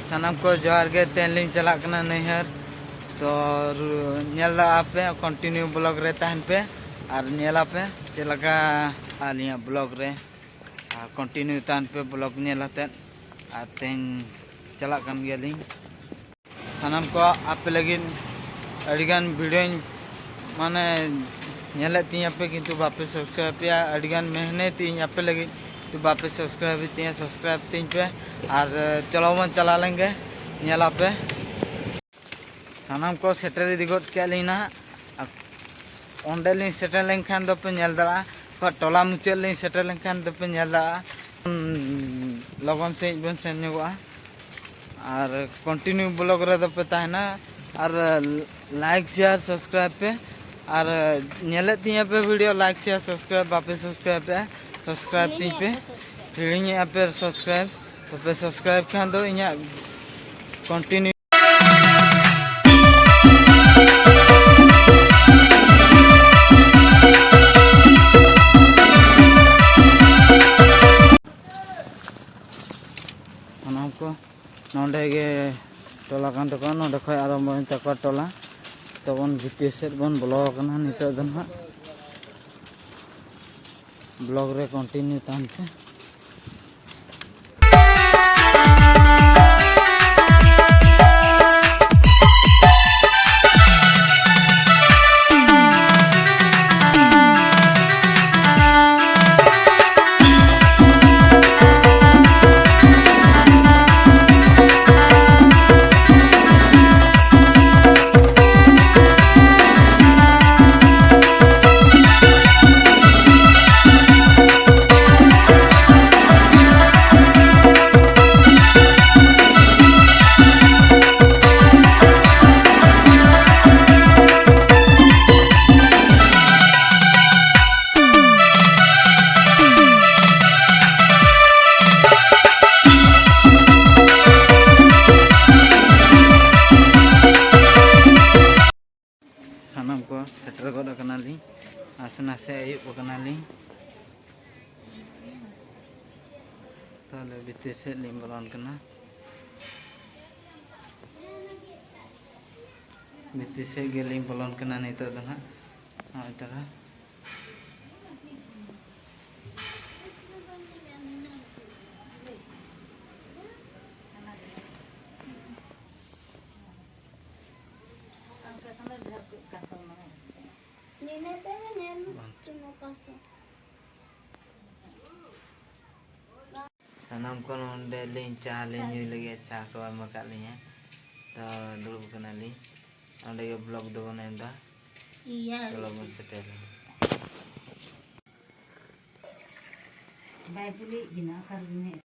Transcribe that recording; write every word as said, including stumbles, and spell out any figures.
ᱥᱟᱱᱟᱢ ᱠᱚ ᱡᱚᱦᱟᱨ ᱜᱮ᱾ ᱛᱮᱦᱮᱧ ᱞᱤᱧ ᱪᱟᱞᱟᱜ ᱠᱟᱱᱟ ᱱᱟᱹᱭᱦᱟᱹᱨ᱾ ᱛᱚ, ᱨᱩ-, ᱧᱮᱞ ᱫᱟᱲᱮᱭᱟᱜᱼᱟ ᱯᱮ, continue vlog ᱨᱮ ᱛᱟᱦᱮᱱ ᱯᱮ ᱟᱨ ᱧᱮᱞ ᱟᱯᱮ ᱪᱮᱫ ᱞᱮᱠᱟ ᱟᱹᱞᱤᱧᱟᱜ vlog ᱨᱮ᱾ ᱟᱨ continue ᱛᱟᱦᱮᱱ ᱯᱮ vlog ᱧᱮᱞ ᱟᱛᱮᱫ᱾ ᱟᱨ ᱛᱮᱦᱮᱧ ᱪᱟᱞᱟᱜ ᱠᱟᱱ ᱜᱮᱭᱟᱞᱤᱧ᱾ ᱥᱟᱱᱟᱢ ᱠᱚ ᱟᱯᱮ ᱞᱟᱹᱜᱤᱫ ᱟᱹᱰᱤᱜᱟᱱ videoᱧ, ᱢᱟᱱᱮ, ᱧᱮᱞᱮᱫ ᱛᱤᱧᱟᱹ ᱯᱮ, ᱠᱤᱱᱛᱩ ᱵᱟᱯᱮ subscribe ᱮᱫᱼᱟ᱾ ᱟᱹᱰᱤᱜᱟᱱ ᱢᱮᱦᱱᱮᱛ ᱤᱧ ᱟᱯᱮ ᱞᱟᱹᱜᱤᱫ, ᱠᱤᱱᱛᱩ ᱵᱟᱯᱮ subscribe ᱮᱫ ᱛᱤᱧᱟᱹ᱾ Subscribe ᱛᱤᱧ ᱯᱮ᱾ ᱟᱨ, ᱮ, ᱪᱚᱞᱚ ᱵᱚᱱ ᱪᱟᱞᱟᱣ ᱞᱮᱱ ᱜᱮ, ᱧᱮᱞ ᱟᱯᱮ᱾ ᱥᱟᱱᱟᱢ ᱠᱚ ᱥᱮᱴᱮᱨ ᱤᱫᱤ ᱜᱚᱫ ᱠᱮᱫ ᱞᱤᱧ ᱱᱟᱦᱟᱜ᱾ ᱟᱨ ᱚᱸᱰᱮ ᱞᱤᱧ ᱥᱮᱴᱮᱨ ᱞᱮᱱᱠᱷᱟᱱ ᱫᱚᱯᱮ ᱧᱮᱞ ᱫᱟᱲᱮᱭᱟᱜᱼᱟ, ᱚᱠᱟ ᱴᱚᱞᱟ ᱢᱩᱪᱟᱹᱫ ᱞᱤᱧ ᱥᱮᱴᱮᱨ ᱞᱮᱱᱠᱷᱟᱱ ᱫᱚᱯᱮ ᱧᱮᱞ ᱫᱟᱲᱮᱭᱟᱜᱼᱟ᱾ ᱞᱚᱜᱚᱱ ᱥᱟᱺᱦᱤᱡ ᱵᱚᱱ ᱥᱮᱱ ᱧᱚᱜᱚᱜᱼᱟ᱾ ᱟᱨ continue vlog ᱨᱮᱫᱚ ᱯᱮ ᱛᱟᱦᱮᱱᱟ᱾ ᱟᱨ like, share, subscribe ᱯᱮ᱾ ᱟᱨ ᱧᱮᱞᱮᱫ ᱛᱤᱧᱟᱹ ᱯᱮ video, like, share, subscribe ᱵᱟᱯᱮ subscribe ᱮᱫᱼᱟ, subscribe ᱛᱤᱧ ᱯᱮ᱾ ᱦᱤᱲᱤᱧᱮᱫᱼᱟ ᱯᱮ subscribe, ᱛᱚᱯᱮ subscribe ᱠᱷᱟᱱ ᱫᱚ ᱤᱧᱟᱹᱜ continue ᱥᱟᱱᱟᱢ ᱠᱚ ᱱᱚᱰᱮ ᱜᱮ ᱴᱚᱞᱟ ᱠᱟᱱ ᱛᱟᱠᱚᱣᱟ, ᱱᱚᱰᱮ ᱠᱷᱚᱱ ᱟᱨᱟᱢᱵᱚᱭᱮᱱ ᱛᱟᱠᱚᱣᱟ ᱴᱚᱞᱟ᱾ ᱛᱚᱵᱚᱱ ᱵᱷᱤᱛᱤᱨ ᱥᱮᱫ ᱵᱚᱱ ᱵᱚᱞᱚ ᱟᱠᱟᱱᱟ ᱱᱤᱛᱚᱜ ᱫᱚ ᱱᱟᱦᱟᱜ᱾ Vlog ᱨᱮ continue ᱛᱟᱦᱮᱱ ᱯᱮ᱾ ᱥᱟᱱᱟᱢ ᱠᱚ ᱥᱮᱴᱮᱨ ᱜᱚᱫ ᱟᱠᱟᱱᱟᱞᱤᱧ᱾ ᱟᱥᱮ ᱱᱟᱥᱮ ᱟᱹᱭᱩᱵ ᱟᱠᱟᱱᱟᱞᱤᱧ᱾ ᱛᱟᱦᱞᱮ ᱵᱷᱤᱛᱤᱨ ᱥᱮᱫ ᱞᱤᱧ ᱵᱚᱞᱚᱱ ᱠᱟᱱᱟ᱾ ᱵᱷᱤᱛᱤᱨ ᱥᱮᱫ ᱜᱮᱞᱤᱧ ᱵᱚᱞᱚᱱ ᱠᱟᱱᱟ ᱱᱤᱛᱚᱜ ᱫᱚ ᱱᱟᱦᱟᱜ᱾ ᱱᱚᱜᱼᱚᱭ ᱛᱚᱨᱟ᱾ ᱥᱟᱱᱟᱢ ᱠᱚ ᱱᱚᱰᱮ ᱞᱤᱧ ᱪᱟ ᱞᱤᱧ ᱧᱩᱭ ᱞᱟᱹᱜᱤᱫ, ᱪᱟ ᱠᱚ ᱮᱢ ᱟᱠᱟᱫ ᱞᱤᱧᱟ᱾ ᱛᱚ ᱫᱩᱲᱩᱵ ᱠᱟᱱᱟᱞᱤᱧ, ᱚᱸᱰᱮ ᱜᱮ ᱵᱞᱚᱜ ᱫᱚᱵᱚᱱ ᱮᱢ ᱮᱫᱟ᱾ ᱤᱭᱟᱹ᱾ ᱪᱚᱞᱚ ᱵᱚᱱ ᱥᱮᱴᱮᱨ ᱞᱮᱱ᱾ ᱵᱟᱭ ᱠᱩᱞᱤᱭᱮᱫ ᱵᱤᱱᱟ, ᱚᱠᱟ ᱨᱮᱵᱤᱱ ᱦᱮᱡ